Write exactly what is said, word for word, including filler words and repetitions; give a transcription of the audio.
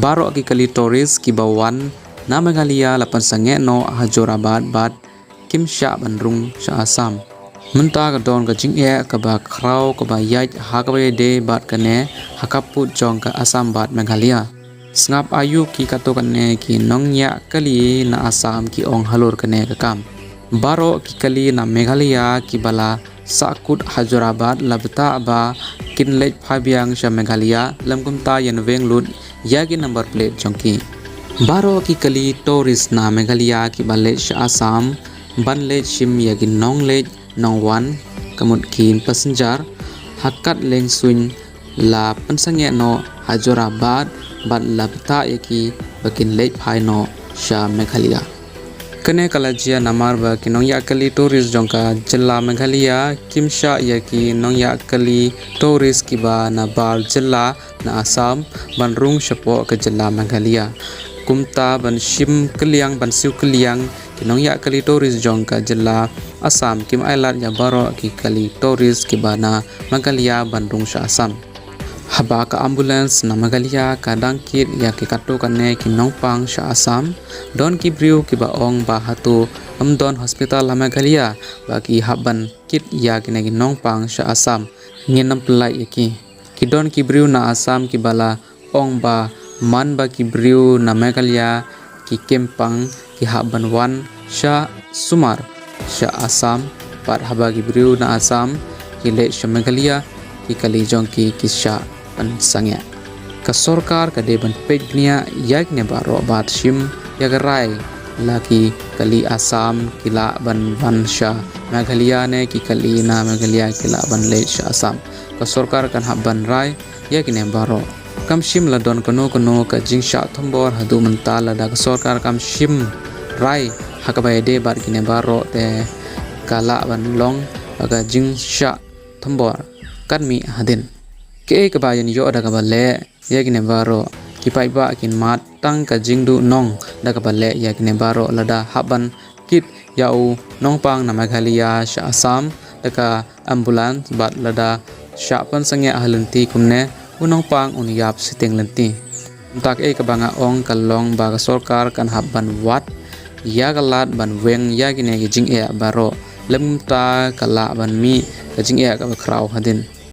Baroh ki kali tourist kiba wan na Meghalaya la pynsangeh noh ha Jorhabad bad kim shah ban rung sha Assam. Mynta ka don ka jingeh kaba khraw kaba ïaid ha kaba ïadei bad kane ha ka pud jong ka Assam bad Meghalaya. Sngap aïu ki katto katne ki nongñiah kali na Assam ki ong halor kane ka kam. Baroh ki kali na Meghalaya kiba la sahkut ha Jorhabad la btah ba kin leit phai biang sha Meghalaya lymkumta ïa nongweng lut ïa ki number plate jong ki. Baroh ki kali tourist na Meghalaya kiba leit sha Assam ban leit shim ïa ki nongleit nongwan, ka mut ki passenger, ha kat lieng suiñ la pynsangeh noh ha Jorhabad bad la btah ïa ki ba kin leit phai noh sha Meghalaya. Kane ka la jia namar ba ki nongïaid kali tourist jong ka jylla Meghalaya kim shah ïa ki nongïaid kali tourist kiba na bar jylla na Assam ban rung shapoh ka jylla Meghalaya. Kumta ban shim kylliang, ban siew kylliang, ki nongïaid kali tourist jong ka jylla Assam kim ailad ïa baroh ki kali tourist kiba na Meghalaya ban rung sha Assam. Haba ka ambulance na Meghalaya ka dang kit ïa ki katto katne ki nongpang sha Assam, don ki briew kiba ong ba hato ym don hospital ha Meghalaya ba ki hap ban kit ïa kine ki nongpang sha Assam, ngin ym pyllait ïa ki. Ki don ki briew na Assam kiba la ong ba man ba ki briew na Meghalaya ki kem pang ki hap ban wan sha sumar sha Assam, bad haba ki briew na Assam ki leit sha Meghalaya ki kali jong ki ki shah pynsangeh. Ka sorkar ka dei ban peit bniah ïa kine baroh bad shim ïa ka rai la ki kali Assam ki lah ban wan sha Meghalaya ne ki kali na Meghalaya ki lah ban leit sha Assam. Ka sorkar kan hap ban rai ïa kine baroh. Kam shym la don kano kano ka jingshah thombor haduh mynta lada ka sorkar kam shim rai ha kaba ïadei bad kine baroh te ka lah ban long ba ka jingshah thombor kan mih hadien. Kaei kaba yn ïoh da kaba leh ïa kine baroh, ki paidbah kin mad tang ka jingduhnong da kaba leh ïa kine baroh lada hap ban kit ïa u nongpang na Meghalaya sha Assam da ka ambulance bad lada shah pynsangeh ha lynti kumne u nongpang un ïap shiteng lynti. Kumta kaei kaba nga ong ka long ba ka sorkar kan hap ban wad ïa ka lad ban weng ïa kine ki jingeh baroh lymta ka lah ban mih ka jingeh kaba khraw hadien.